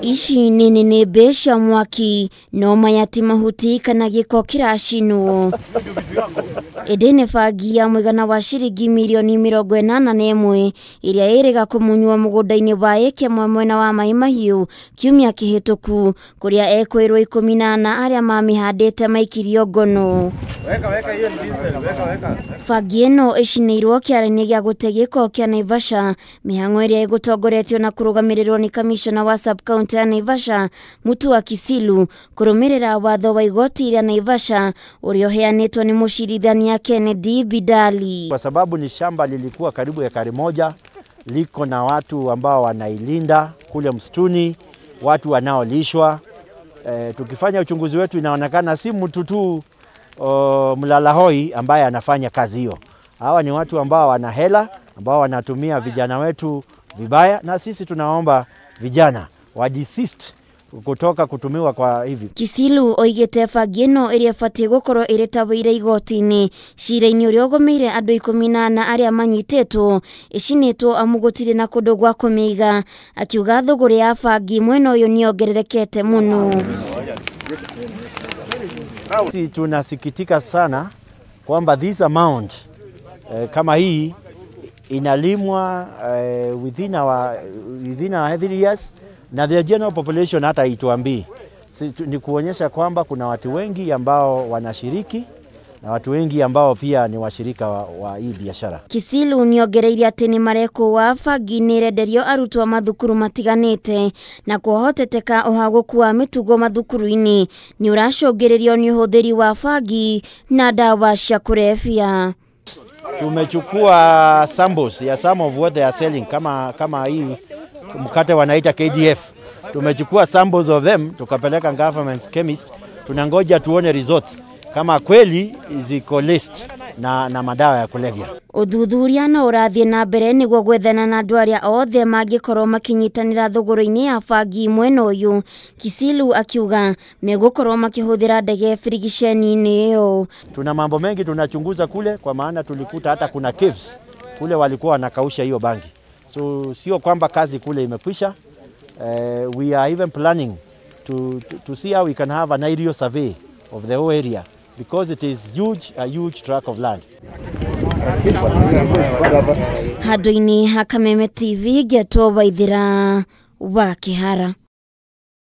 Ici nĩ nĩnĩmbĩ cia mwaki no maya ti mahuti kana gĩko kĩracinwo. Ĩndĩ nĩ bangi ya mũigana wa ciringi mirioni 81 ĩrĩa ĩrĩga kũmunywo mũgũnda-inĩ wa ĩka ĩmwe mwena wa Mai Mahiũ kiumia kĩhĩtũku kũrĩa ekwĩrwo 14 arĩa mamĩhandĩte maikirio ngono. Bangi ĩno ĩcinĩirwo kĩara-inĩ gĩa gũte gĩko kĩa Naivasha, mĩhang'o ĩrĩa ĩgũtongoretio na kũrũgamĩrĩrwo nĩ kamishona wa sub county ya Naivasha Mutua Kisilu kũrũmĩrĩra watho wa igoti rĩa Naivasha ũrĩa ũheanĩtwo nĩ mũcirithania Kennedy Bidali. Kwa sababu ni shamba lilikuwa karibu ekari 1, liko na watu ambao wanailinda kule msituni, watu wanaolishwa. Tukifanya uchunguzi wetu inaonekana si mtu tu mlalahoi ambaye anafanya kazi hiyo. Hawa ni watu ambao wana hela, ambao wanatumia vijana wetu vibaya, na sisi tunaomba vijana wajisist kutoka kutumiwa kwa hivi. Kisilu oigĩte bangi ĩno ĩrĩa ĩbatiĩ gũkorwo ĩrĩ ta wũira igoti-inĩ cira-inĩ ũrĩa ũgũmĩire andũ 14 arĩa manyitĩtwo ĩcinĩtwo amu gũtirĩ na kũndũ gwa kũmĩiga, akiuga thũgũrĩ ya bangi mwena ũyũ nĩyongererekete mũno. Sisi tunasikitika sana kwamba this amount kama hii inalimwa within our areas na the general population hata ituambii. Ni kuonyesha kwamba kuna watu wengi ambao wanashiriki na watu wengi ambao pia ni washirika wa hii biashara. Kisilu nĩongereire atĩ nĩ marekũa bangi nĩĩrenderio arutwo mathukuru matiganĩte na kũhoteteka ũhagũku wa mĩtugo mathukuru-inĩ nĩ ũracũngĩrĩrio nĩ ũhũthĩri wa bangi na ndawa cia kũrebia. Tumechukua samples ya some of what they are selling, kama hii mkate wanaita KDF. Tumechukua samples of them tukapeleka government chemist, tunangoja tuone results kama kweli ziko list na madawa ya kulevya. Ũthuthuria no ũrathiĩ na mbere nĩguo gwethana na andũ arĩa othe mangĩkorwo makĩnyitanĩra thũgũrĩ-inĩ ya bangi mwena ũyũ. Kisilu akiuga megũkorwo makĩhũthĩra ndege birigiceni-inĩ ĩyo. Tuna mambo mengi tunachunguza kule, kwa maana tulikuta hata kuna caves kule walikuwa wanakausha hiyo bangi. So sio kwamba kazi kule imekwisha. We are even planning to see how we can have an aerial survey of the whole area, because it is huge, a huge tract of land. Handũ-inĩ ha Kameme TV, Ngetwo Waithĩra wa Kĩhara.